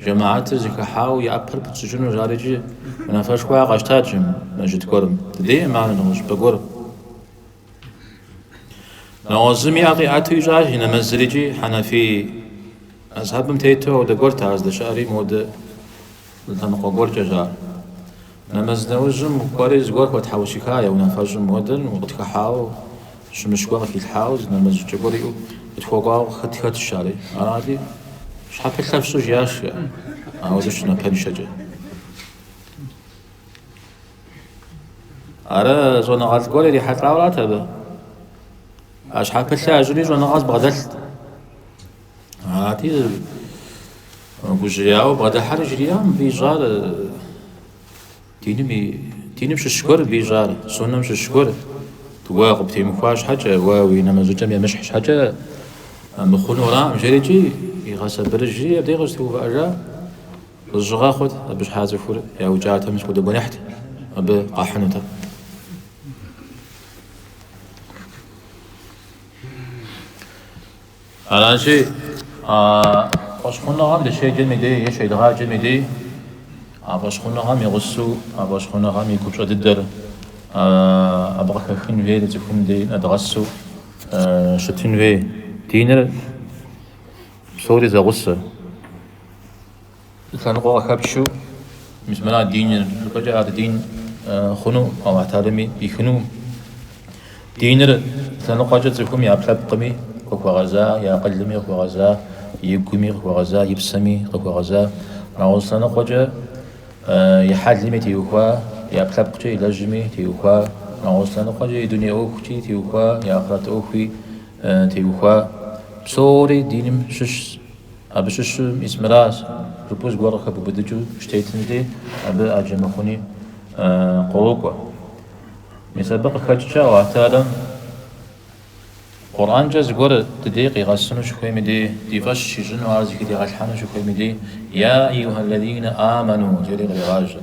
Speaker 1: жэмыхьэтыр зэхыхьауэ и ӏэпэр пытщӏыкӏыну жари икӏи унафэшхуэ къащтат мэжджыт гуэрым. Дыдейкъым ар, нэгъуэщӏ щӏыпӏэ гуэр. Нэгъуэщӏ зым и ӏэр къиӏэту ищӏащ и нэмэзыр икӏи хьэнэфий мэзхьэбым тету ауэдэ гуэрт ар здэщыӏэри модэ лъэныкъуэ гуэркӏэщ ар. Нэмэз нэужьым кӏуэри зыгуэр хуэтхьэусыха я унафэщӏым модэр къытхыхьауэ, щымыщ гуэр къыхилъхьауэ, зы нэмэз щӏыкӏэ гуэр иӏэу къытхуэкӏуауэ къытхэтщ ари. Арати, щхьэпылъэ фщӏы жиӏащ, жиӏэ. Ауэдэу щынапэншэкӏэ. Ар щӏэныгъэлӏ гуэр ирихьэлӏауэ арат абы. А щхьэпылъэ ящӏри щӏэныгъэ зыбгъэдэлът. Арати, гужьеяуэ бгъэдыхьэри жриӏа мыбы ищӏар диным и диным щыщ гуэр мыбы ищӏар, суннэм щыщ гуэр. Уэ къыптемыхуа щхьэкӏэ, уэ уи нэмэз щӏыкӏэм емыщхь щхьэкӏэ мыхъуну аракъым, жерикӏи игъэсабырыжри абдей къыщытеувыӏэжа. Къызыщыгъэхъут, абы щхьа цӏыхур яукӏатэм сыт хуэдэ гуэныхьт абы къахьынутэм. Аращи, а фӏэщхъуныгъэм дыщеджэм и дей е щедгъаджэм и дей, а фӏэщхъуныгъэм и гъусэу, а фӏэщхъуныгъэм и купщӏэ дыдэр абы къыхэхын хуейр цӏыхум дей нэдгъэсу щытын хуей. Диныр псори зэгъусэ. Лъэныкъуэ къыхэпчу, мис мыра диныр жыпӏэкӏэ ар дин хъуну, Алыхь Тэхьэлами пӏихыну. Диныр лъэныкъуэкӏэ цӏыхум и ӏэпкълъэпкъми къыхуэгъэза, и акъылми къыхуэгъэза, и гуми къыхуэгъэза, и псэми къыхуэгъэза. Нэгъуэщӏ лъэныкъуэкӏэ и хьэлми теухуа, и ӏэпкълъэпкъкӏэ илэжьми теухуа, нэгъуэщӏ лъэныкъуэкӏэ и дуней ӏуэхукӏи теухуа, и ахърэт ӏуэхуи теухуа. Псори диным щыщщ. Абы щыщу мис мыращ, жыпӏэу зыгуэр къыхэбубыдыкӏыу щытетым дей, абы ӏэджэ мыхъуни кърокӏуэ. Мис абы къыхэкӏкӏэ Алыхь Тэхьэлам Къурӏэнкӏэ зыгуэр дыдей къигъэсыну щыхуейм и дей, ди фӏэщ щищӏыну, ар зыхыдигъэлъхьэну щыхуейм и дей, Я ӏэйюхьэллэзинэ амэну, жери кърегъажьэ.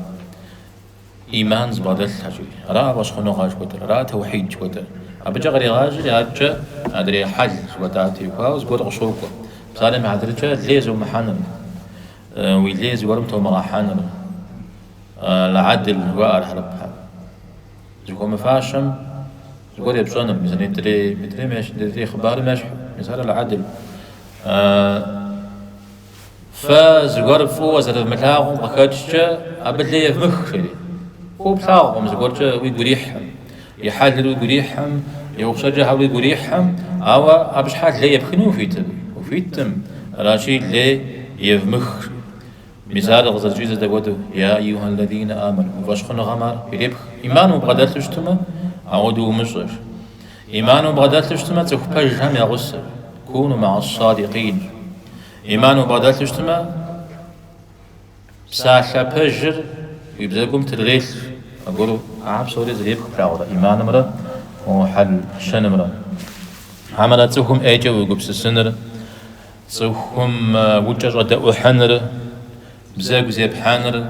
Speaker 1: Иман зыбгъэдэлъхэр жери. Ара фӏэщхъуныгъэ жыхуэтӏэр, ара тэухьид жыхуэтӏэр. Абыкӏэ кърегъажьэри, адэкӏэ адрей хьэл жыхуэтӏам теухуауэ зыгуэр къыщокӏуэ. Псалъэм и хьэтыркӏэ лей зомыхьэныр, уи лей зыгуэрым томыгъэхьэныр, аль-адл жыхуаӏэр хьэрыпхэм. Зыхуэмыфащэм зыгуэр епщӏэныр, мис нетӏрей, мыдрейм ещхь, нетӏрей хъыбарым ещхь, мис ар аль-адл. Фэ зыгуэр фӏыуэ зэрывмылъагъум къыхэкӏкӏэ абы лей евмых, жери. Фӏыуэ плъагъукъым зыгуэркӏэ уигу ирихьым, и хьэлыр уигу ирихьым, и ӏуэхущӏэкӏэхэр уигу ирихьым, ауэ абы щхьэ лей епхыну ухуитым? Ухуиткъым, аращи, лей евмых. Мис ар къызэрыщӏидзэр дапхуэдэу, Я ӏэйюхьэллэзинэ амэну, уи фӏэщхъуныгъэм ар ирепх. Иман убгъэдэлъу щытмэ, ауэдэу умыщӏэ. Иман убгъэдэлъу щытмэ, цӏыху пэжхэм я гъусэ, куну мэгьэс-садикъин. Иман убгъэдэлъу щытмэ, псалъэ пэжыр уи бзэгум трырелъ. Аргуэру ахэр псори зэрепх плъагъурэ иманымрэ хьэл-щэнымрэ. Хьэмэрэ цӏыхум ӏейкӏэ уегупсысыныр, цӏыхум укӏэщӏэдэӏухьыныр, бзэгу зепхьэныр,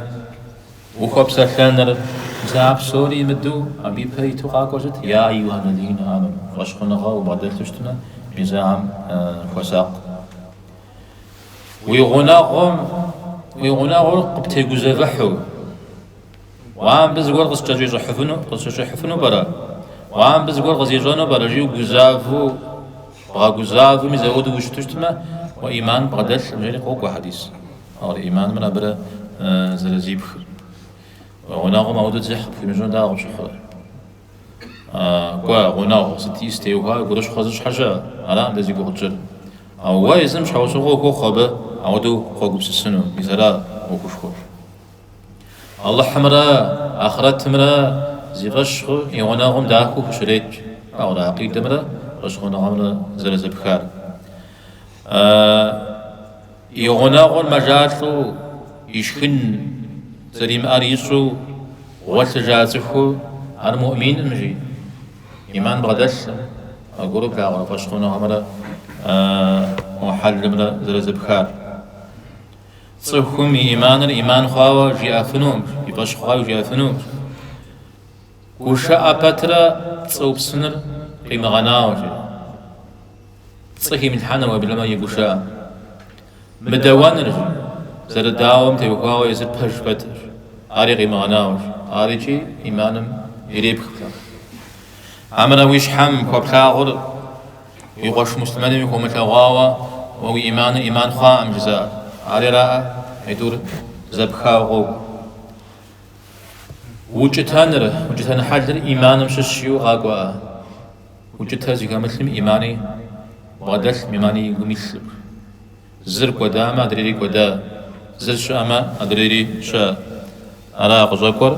Speaker 1: Ухуэпсэлъэныр, мис а псори имыдэу абы ипэ иту къакӏуэр сыт? Я ӏэйюхьэллэзинэ амэну, фӏэщхъуныгъэ убгъэдэлъу щытмэ, мис ахэм хуэсакъ. Уи гъунэгъум, уи гъунэгъур къыптегузэвыхьу, уа мыбы зыгуэр къыскӏэщӏищӏыхьыфыну, къыскӏэщӏихьыфыну пӏэрэ? Уа мыбы зыгуэр къызищӏэну пӏэрэ? Жиӏэу гузавэу, бгъэгузавэу мис ауэдэу ущыту щытмэ, уэ ӏиман бгъэдэлъкъым, жери къокӏуэ хьэдис. Ар иманымрэ абырэ зэрызипхыр. Уи гъунэгъум ауэдэу дзыхь къыпхуимыщӏыну дауэ къыпщыхъурэ? Кӏуэ, гъунэгъу сыт ис теухуауэ гурыщхъуэ зыщӏхэр щыӏэ? Аракъым дэ зи гугъу тщӏыр. Ауэ уэ езым щхьэусыгъуэ ухуохъу абы ауэдэу къогупсысыну, мис ара ӏуэхушхуэр. Алыхьымрэ ахърэтымрэ зи фӏэщ хъур и гъунэгъум дахэу хущрет. Ауэрэ акъидэмрэ фӏэщхъуныгъэмрэ зэрызэпхар. И гъунэгъур мэжалӏэу, ишхын зэримыӏэр ищӏэу гъуэлъыжа цӏыхур ар муӏминкъым, жи, иман бгъэдэлъкъым, аргуэру плъагъурэ фӏэщхъуныгъэмрэ хьэлымрэ зэрызэпхар. Цӏыхум и иманыр иман хъуауэ жиӏэфынукъым, и фӏэщ хъуауэ жиӏэфынукъым. Гушыӏэ пэтрэ пцӏы упсыныр къимыгъэнауэ, жи. Пцӏы химылъхьэныр уеблэмэ и гушыӏэм. Мыдэуэныр, зэрыдауэм теухуауэ езыр пэж пэтырщ, ари къимыгъэнауэщ, ар икӏи иманым ирепх. Хьэмэрэ уи щхьэм хуэплъагъур уи къуэш муслъымэнми хуомылъэгъуауэ, уэ уи иманыр иман хъуакъым жызыӏэр. Ари араӏэ, аитӏур зэпхауэ къокӏуэ. Укӏытэныр, укӏытэн хьэлыр иманым щыщ жиӏэу къакӏуэӏэ. Укӏытэ зыхэмылъым имани бгъэдэлъым, имани и гум илъым. Зыр кӏуэдамэ, адрейри кӏуэда, зыр щыӏэмэ, адрейри щыӏэ. Ара къыщӏэкӏуэр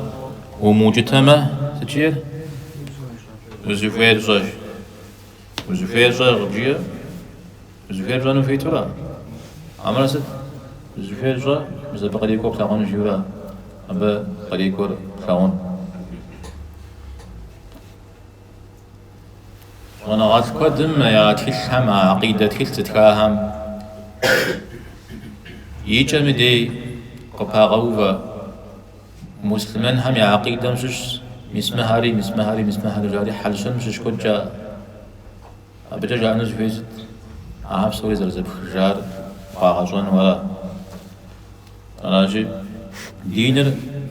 Speaker 1: умыукӏытэмэ, Сыт жиӏэр? Узыхуейр щӏэ. Узыхуейр щӏэ къыбжиӏэ. Узыхуейр пщӏэну хуитура? Хьэмэрэ сыт? Узыхуейр щӏэ, мис абы кърикӏуэр плъагъуну жиӏэура? Абы кърикӏуэр плъагъун. Щӏэныгъэлӏ куэдым я тхылъхэм, а акъидэ тхылъ зытхахэм и кӏэм и дей къыпагъэувэ муслъымэнхэм я акъидэм щыщ мис мыхэри, мис мыхэри, мис мыхэри жари хьэл-щэным щыщ куэд жаӏэ. Абыкӏэ жаӏэну зыхуейр сыт? Ахэр псори зэрызэпхыжар къагъэщӏэну ара? Аращи, диныр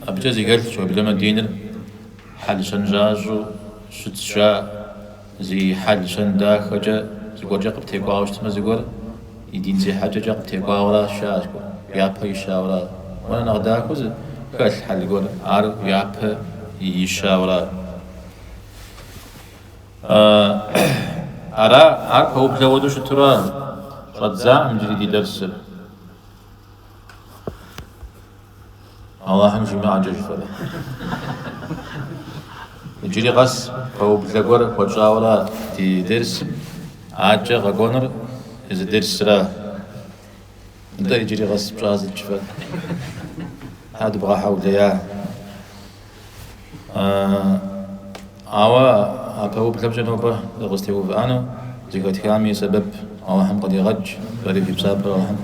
Speaker 1: абыкӏэ зэхэлъщ, уеблэмэ диныр хьэл-щэн защӏэу щытщ жаӏэ. Зи хьэл-щэн дахэкӏэ зыгуэркӏэ къыптекӏуауэ щытмэ, зыгуэр и дин зехьэкӏэкӏэ къыптекӏуауэращ жаӏэ зыгуэр, япэ ищауэра. Уэ нэхъ дахэу хэлъ хьэл гуэр, ар япэ ищауэра. Ара, ар пэублэ хуэдэу щытурэ щӏэддзакъым иджыри ди дэрсыр. Аллахьым жимыӏэкӏэ жыфӏэрэ. Иджыри къэс пэублэ гуэр хуэтщӏауэра ди дерсым, адэкӏэ къэкӏуэнур езы дерсыра. Нтӏэ иджыри къэс пщӏа сыт жыфӏэр? Тхьэ дыбгъэхьэулея. Ауэ а пэублэмкӏэ нобэ дыкъызэтеувыӏэну, зэхэтхами и сэбэп Алыхьым къыдигъэкӏ, фэри фи псапэр Алыхьым